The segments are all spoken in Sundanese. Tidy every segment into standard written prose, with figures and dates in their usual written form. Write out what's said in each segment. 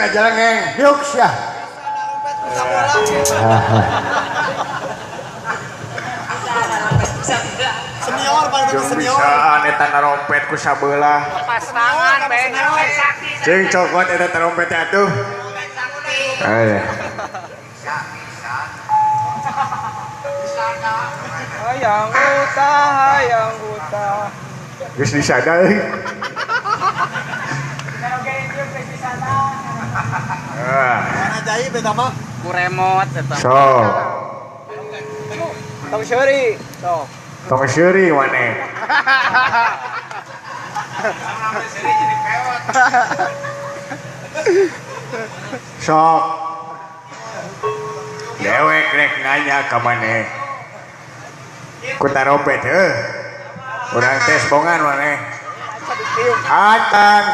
ngajalengeng diuk sia. Senior paling senior. Bisaan eta narompet ku sabelah. Pasangan beng. Cing cokot eta trompet atuh. Ayo. Hayang utah, hayang utah. Geus disada euy. Ajaib eta mah. Ku remote eta. So. Tong seuri, sok. Tong seuri maneh. Sok. Dewek rek nanya ka maneh. Ku tarompet heuh. Urang tes bongan maneh. Acan.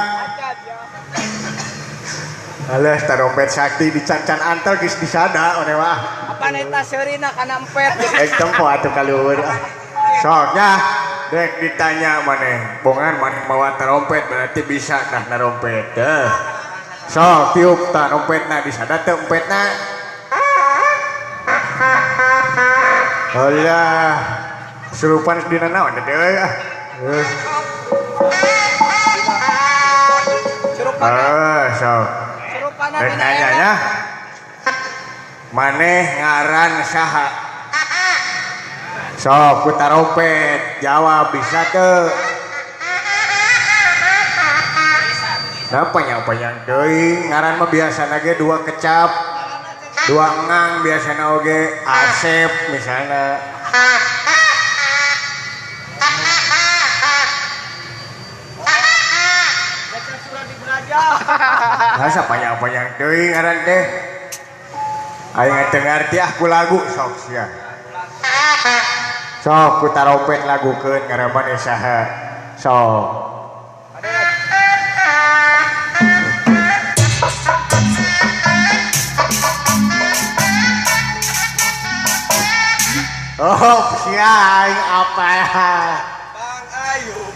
Alah tarompet sakti dicancan antel geus disada maneh mah. Apaan eta seurina kana empet. Ek tempo atuh kaluhur. Sok nya dek ditanya maneh, bongan maneh mawa tarompet berarti bisa nah narompet. Heuh. Sok tiup tarompetna disada teu empetna. Alah, serupan dina naon teh euy ah. Ah, sok. Rek nanya nya. Maneh ngaran saha? Sok ku tarompet, jawab bisa teu? Nah, panjang-panjang deui, ngaran mah biasana ge dua kecap. Dua ngang biasana oge Asep misalnya. Masa panjang-panjang deui ngaran teh. Aing teu ngarti ah ku lagu sok sia. Sok ku tarompet lagukeun ngaran maneh saha. Sok. Oh, sia aing apa ya? Bang Ayub.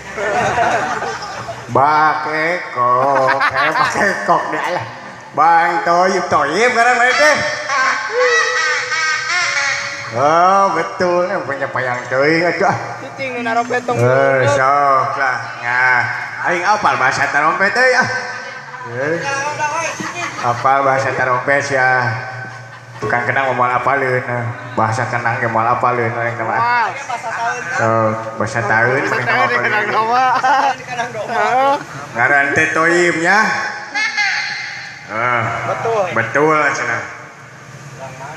Bakekok, bakekok deh lah. Bang Toyib, Toyib ngaran maneh teh. Oh, betul, yang punya payang teuing atuh ah. Cicing nu narompet tong. Sok lah. Nah, aing apal bahasa tarompet euy ah. Apal bahasa tarompet sia. Tukang kenang moal apaleun. Bahasa kenang ge moal apaleun aing mah. Sok, bahasa taeun maneh mah apaleun. Ngaran teh Toyib nya. Betul. Betul cenah.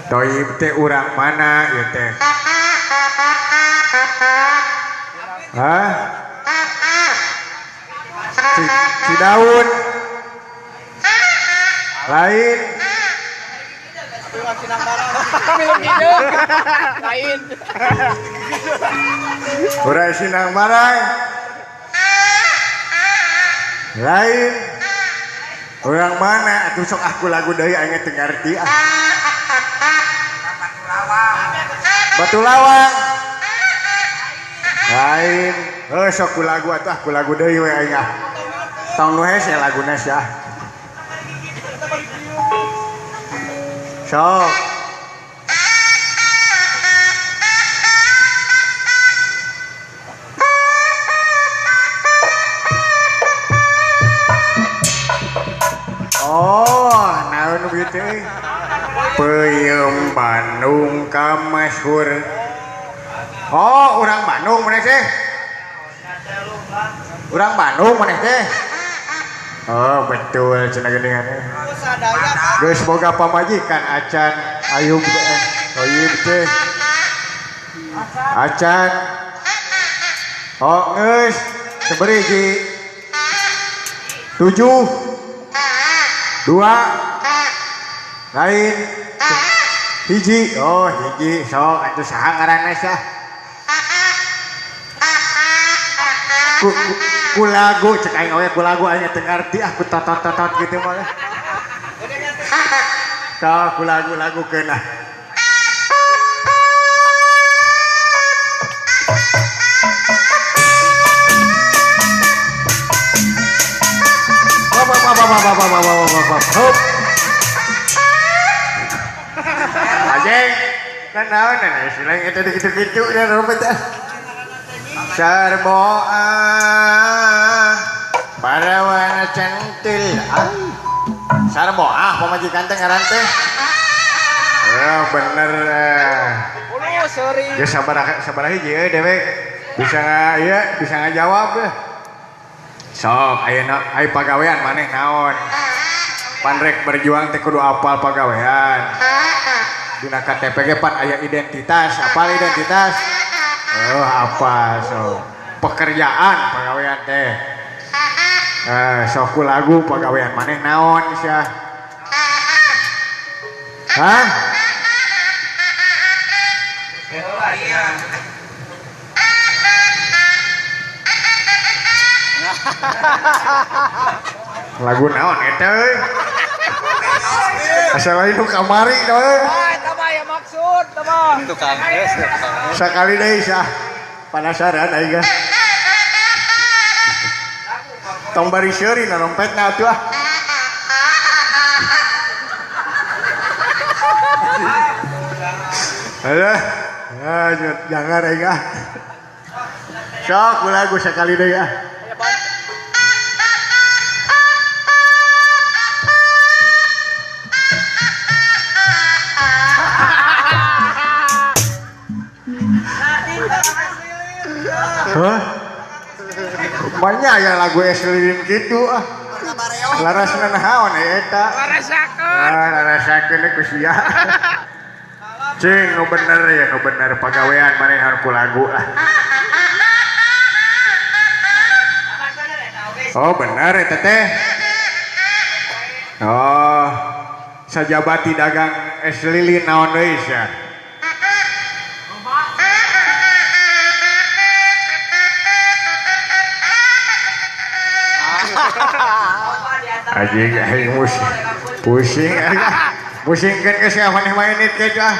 Toyib teh urang mana ieu teh? Hah? Cidaun. Lain. Lain. Urang Sinang Barang. Lain. Urang mana? Atuh sok aku lagu deui aing teu ngarti ah. Batu Lawang. Lain. Heuh sok ku lagu atuh ah ku lagu deui we aing ah. Tong nu hese laguna sia. Sok. Oh, naon ieu teh? Peuyeum Bandung ka masyhur. Oh, urang Bandung maneh teh. Urang Bandung maneh teh. Oh, betul cenah geuningan. Geus boga pamajikan acan Ayub teh, Toyib teh. Acan. Oh, geus sabaraha hiji? 7 2 lain hiji. Oh, hiji. Sok atuh saha ngaranna sia? Ku lagu cek aing oge ku lagu aing teu ngarti ah ku totot-totot gitu mah. Sok ku lagu-lagukeun ah. Apa apa apa. hop hop hop hop hop. Anjing. Nah naon nah silang eta kitu-kitu nya rompet. Sarboa parawana centil. Sarboa pamajikan teh ngaran teh. Oh bener. Uluh seuri. Ya sabar sabar hiji euy dewek. Bisa ieu bisa ngajawab ya. Sok ayeuna aya pagawean maneh naon? Pan rek berjuang teh kudu apal pagawean. Dina KTP ge pan aya identitas, apal identitas? Oh, apa so. Pekerjaan pagawean teh. Sok ku lagu pagawean maneh naon sia? Hah? Lagu naon eta euy? Asa lain nu kamari euy. Ah, eta mah ya maksud, eta mah. Tukang es, tukang. Sakali deui sah. Penasaran aing ge. Tong bari seuri na rompetna atuh ah. Aduh, jangan aing ah. Sok lagu sakali deui ah. Hah? Banyak ya lagu es lilin gitu ah. Larasna naon eta? Larasakeun. Ah, larasakeun ku sia. Cing nu bener ya, nu bener pagawean maneh naon ku lagu lah. Oh, bener eta teh. Oh, sajabati dagang es lilin naon deui sia? Anjing aing pusing aing pusingkeun geus ka maneh mainit ge ah.